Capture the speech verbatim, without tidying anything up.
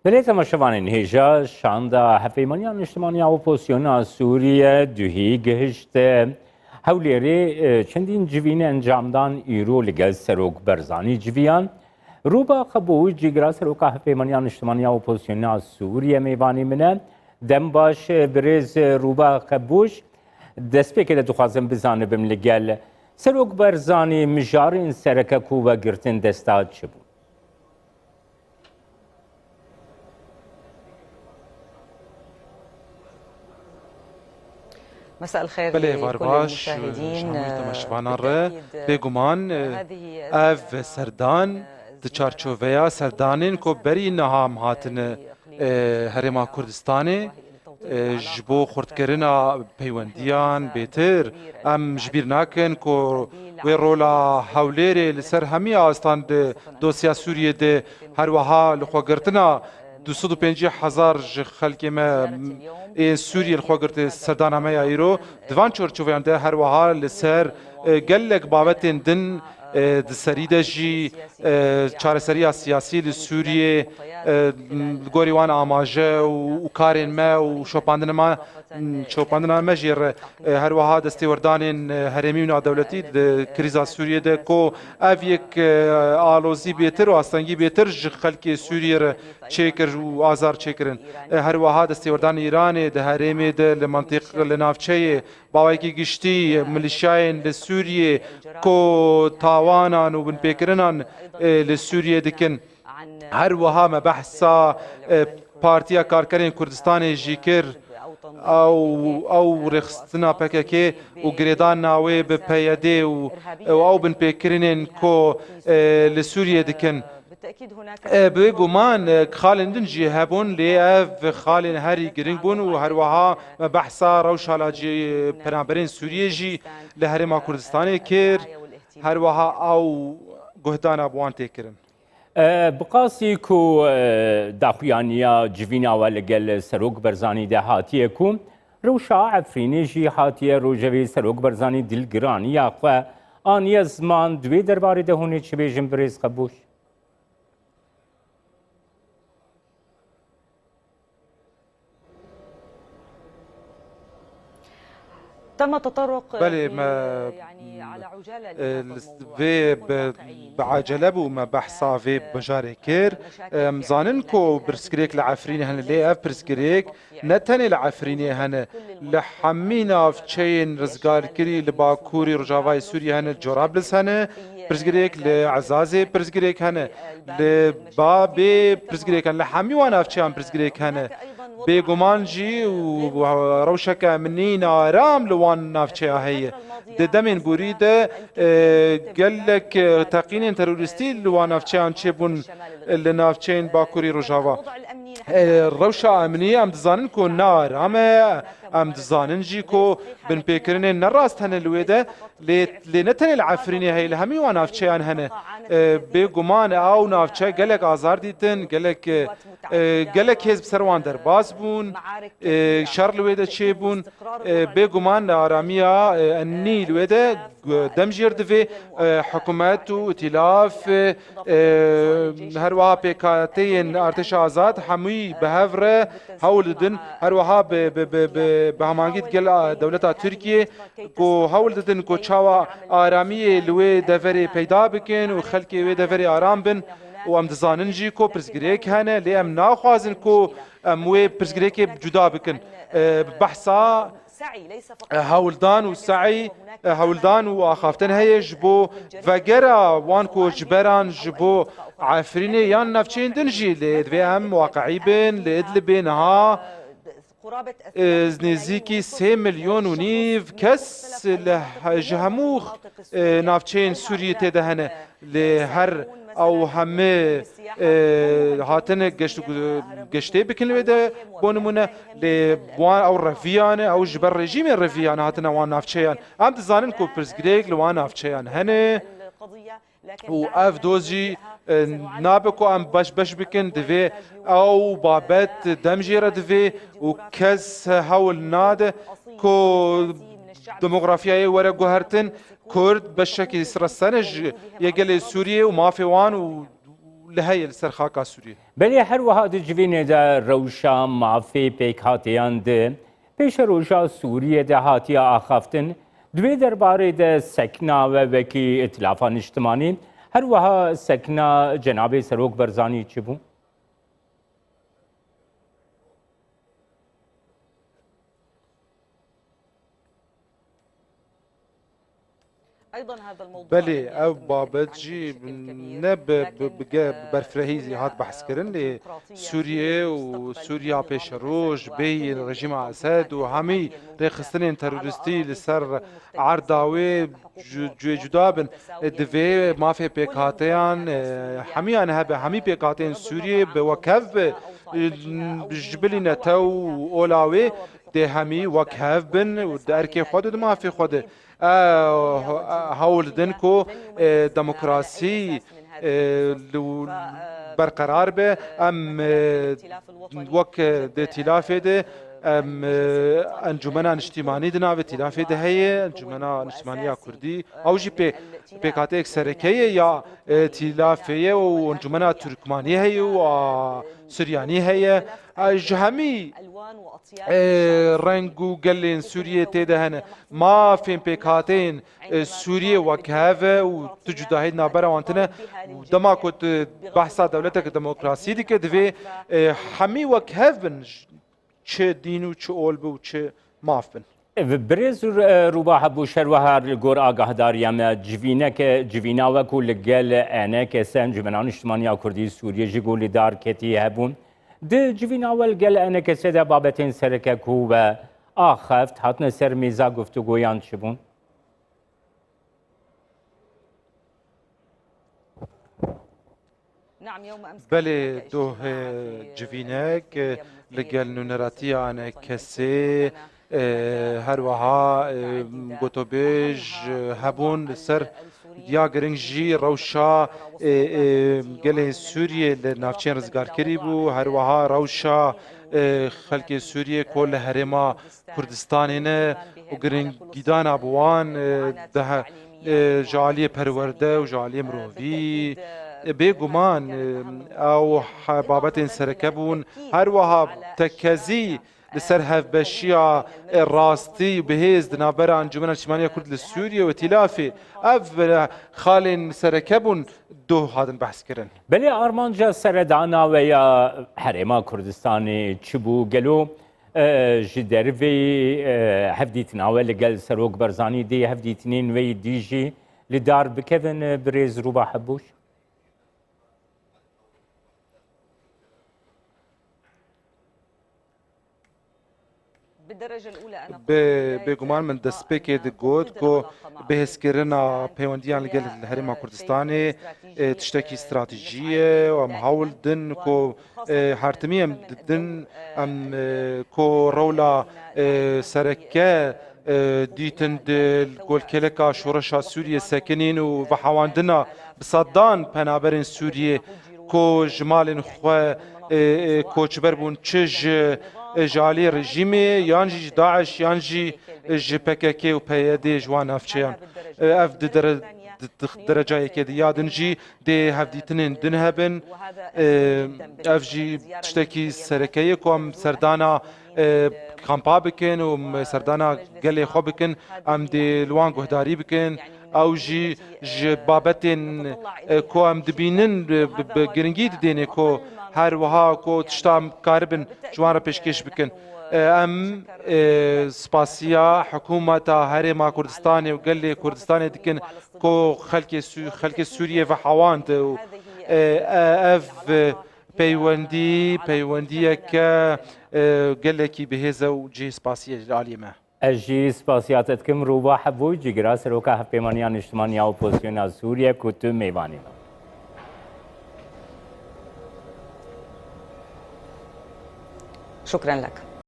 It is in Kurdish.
Belê temaşevanên hêja, şanda Hevpeymaniya Niştimaniya Opozîsyona Sûriye duhî gihişt Hewlêrê. Çendîn civîn encamdan îro li gel Serok Berzanî civiyan. Rûba Qebûş, cîgira Seroka Hevpeymaniya Niştimaniya Opozîsyona Sûriye mêvanê min e. Dem baş, birêz Rûba Qebûş. Destpêkê de dixwazim bizanibim li gel Serok Berzanî mijarên sereke ku we girtin desta çi bû? مساء الخير Belê, لكل var baş, المشاهدين. Ji hemû temaşevanan re. Bêguman, هذه ev serdan di çarçoveya serdanên ku berî niha em hatine, e, Herêma Kurdistanê, e, ji bo xurtkirina peywendiyan bêtir. Em ji bîr nakin ku wê rola Hewlêrê li ser hemî astan di dosya Sûriyê de, her wiha li xwegirtina du sed û pêncî hezar ji xelkê me ê Sûriyê li xwe girtê serdana me ya îro, di van çarçoveyan de her wiha li ser, e, gelek babetên din, e, di serî de jî, e, çareseriya siyasî li Sûriyê, e, li gorî wan amaje û, û karên me û şopandina me, şopandina me jî re, e, her wiha destêwerdanên, e, herêmî û navdewletî di krîza Sûriyê de ku ev yek, e, alozî bêtir û astengî bêtir ji xelkê Sûriyê re çêkir û azar çêkirin. E, her wiha destêwerdanên Îranê di herêmê de li mentiq, li navçeyê, bawekî giştî, milîşyayên li Sûriyê ku tawanan û binpêkirinan, e, li Sûriyê dikin. Her wiha me behsa, e, Partiya Karkerên Kurdistanê jî kir. Ew, ew rêxistina P K K û girêdana wê bi P Y D û, û ew binpêkirinên ku, e, li Sûriyê dikin. E, bêguman, e, xalên din jî hebûn, lê ev xalên herî giring bûn û her wiha me behsa rewşa lacî, e, penaberên Sûriyê jî li Herêma Kurdistanê kir. Her wiha ew guhdana bi wan tê kirin. E, bi qasî ku, e, daxuyaniya civîna we li gel Serok Berzanî de hatiye ku rewşa Efrînê jî hatiye rojevê, Serok Berzanî dilgiraniya xwe aniye ziman, di wê derbarê de hûn ê çi bêjin birêz Qebûş? تم التطرق Belê, me, يعني على عجالة e, li s-, vê bi, bi acele bû, me behsa vê bajarê kir. Em zanin ku pirsgirêk li Efrînê hene, lê ev pirsgirêk ne tenê li Efrînê hene. Li hemî navçeyên rizgarkirî li bakurî rojavayê Sûriyê hene, li Corablis hene, pirsgirêk li Ezazê, pirsgirêk hene. Li Babê pirsgirêk hene. Li hemî wan navçeyan pirsgirêk hene. Bêguman jî û rewşeke emnî naram li wan navçeya heye. Di demên borî de, e, gelek, e, teqînên terorîstî li wan navçeyan çêbûn, e, li navçeyên Bakurî Rojava. E, rewşa emnî em dizanin ku naram e, em dizanin jî ku binpêkirinên ne rast hene li wê de, lê, lê ne tenê li Efrînê heye, li hemî wan navçeyan hene. E, bêguman ew navçe gelek azar dîtin, gelek, e, e, gelek hêz bi ser wan derbas bûn, e, şer li wê de çêbûn. E, bêguman aramiya, e, enî li wê de, e, dem jêr divê, e, hikûmet û îtîlaf, e, e, her wiha pêkhateyên Artêşa Azad hemûyî bi hev re hewl didin. Her wiha bi, bi, bi, bi, bi hemangî digel, a, dewleta Tirkiyê ku hewl didin ku çawa aramiyê li wê deverê peyda bikin û xelkê wê deverê aram bin. Û em dizanin jî ku pirsgirêk hene, lê em naxwazin ku em wê pirsgirêkê cuda bikin. E, behsa, e, hewldan û se'y, e, hewldan û axaftin heye ji bo vegera wan ku ji beran ji bo Efrînê yan navçeyên din jî, lê divê em waqi'î bin, li Idlibê niha, e, nêzîkî sê milyon û nîv kes li he-, ji hemû, e, navçeyên Sûriyê tê de hene. Lê her ew hemî, e, hatine geşt û gu-, geştê bikin wê de, bo nimûne, lê wan ew reviyane, ew ji ber rejîmê reviyane hatine wan navçeyan. Em dizanin ku pirsgirêk li wan navçeyan hene. Û ev doz jî, e, nabe ku em beş beş bikin, divê ew babet dem jê re divê û kes hewl nade ku demografiyayê were guhertin. Kurd beşekî resene ji yê gelê Sûriyê û mafê wan û li heye li ser xaka Sûriyê. Belê her wiha di civînê de rewşa mafê pêkhateyan di pêşeroja Sûriyê de hatiye axaftin. Di vê derbarê de sekna we wekî îtilafa niştimanî, her wiha sekna cenabê Serok Berzanî çi bû? Belê, ev babet jî ne bi, bi, bi ge-, bi berfirehî zî hat behs kirin, lê Sûriye û Sûriya pêşeroj, bêyî rejîma Esed û hemî rêxistinên terorîstî li ser erda wê cu-, cuyê cuda bin. Divê mafê pêkhateyan, e, hemiyan hebe, hemî pêkhateyên Sûriyê bi wekhev bi, e, ji bilî netew û ola wê dê hemî wekhev bin û di erkê xwe de, di mafê xwe de, e, hewl didin ku, e, demokrasî, e, li, berqerar be. Em, e, wek di tîlafê de, em, e, encûmena niştîmanî di navê tîlafê de heye, Encûmena Niştimaniya Kurdî. Ew jî pê-, pêkhateyek sereke ye ya, e, tîlafê ye û Encûmena Tirkmanî heye û a Suryanî heye. E, ji hemî, e, reng û gelên Sûriyê tê de hene. Mafên pêkhateyên, e, Sûriyê wek hev e û tu cudahî di navbera wan tine. Û dema ku tu behsa dewletek demokrasî dike, divê, e, hemî wek hev bin, çi dîn û çi ol bi û çi maf bin. Birêz Rû-, Rûba Hebûş, her wiha li gor agahdariya me civîneke, civîna we ku li gel E N K S, Encûmena Niştimaniya Kurdî Sûriyê jî ku li dar ketî hebûn. Di civîna we li gel E N K S de babetên sereke ku we axeft, hatine ser mêza guftûgoyan çi bûn? Belê, doh, e, civînek, e, li gel nûneratiya E N K S'ê, e, her wiha, e, gotobêj, e, hebûn li ser ya giring jî rewşa, e, e, gelê Sûriyê li navçeyên rizgarkirî bû, her wiha rewşa, e, xelkê Sûriyê ku li herêma Kurdistanê ne û giringîdana bi wan, e, daha, e, ji aliyê perwerde û ji aliyê mirovî, e, bêguman, e, ew he-, babetên sereke bûn. Her wiha tekezî li ser hevbeşiya, e, rastî û bihêz di navbera Encûmena Niştimaniya Kurd li Sûriyê û Tîlafê, ev, e, xalên sereke bûn, doh hatin behs kirin. Belê, armanca seredana we ya Herêma Kurdistanê çi bû? Gelo, e, ji derveyî, e, hevdîtina we li gel Serok Berzanî dê hevdîtinên we yî dî jî li dar bikevin, e, birêz Rûba Hebûş? Bi, bêguman min destpêkê digot ku bihêzkirina peywendiyan li gel Herêma Kurdistanê, e, tiştekî stratejî ye û em hewl din ku, e, her timî em didin, em, e, ku rewla, e, sereke, e, dîtin di golkêleka şoreşa Sûriyê sekinîn û vehewandina bi sedan penaberên Sûriyê ku ji malên xwe, e, e, koçber bûn, çi ji, e, ji alî rejîmê, yan jî ji DAIŞ, yan jî, e, ji P K K û P Y D ji wan navçeyan. E, ev di dere-, di, di derecayeke di ya din jî dê hevdîtinên din hebin. E, ev jî tiştekî sereke ye ku em serdana, e, kampa bikin û em serdana gelê xwe bikin. Em dê li wan guhdarî bikin. Ew jî ji babetên, e, ku em dibînin, e, bi, bi giringî didêne ku her wiha ku tişta em karibin ji wan re pêşkêş bikin. E, em, e, spasiya hikûmeta Herêma Kurdistanê û gelê Kurdistanê dikin ku xelkê Sû-, xelkê Sûriyê vehewand û, e, e, ev, e, peywendî, peywendiyeke, e, gelekî bihêz e û cihê spasiyê ji aliyê me. Ez jî spasiya te dikim, Rûba Hebû, cîgira Seroka Hevpêmaniya Niştimaniya Opozisyona Sûriye ku tu mêvanî me. شكرا لك.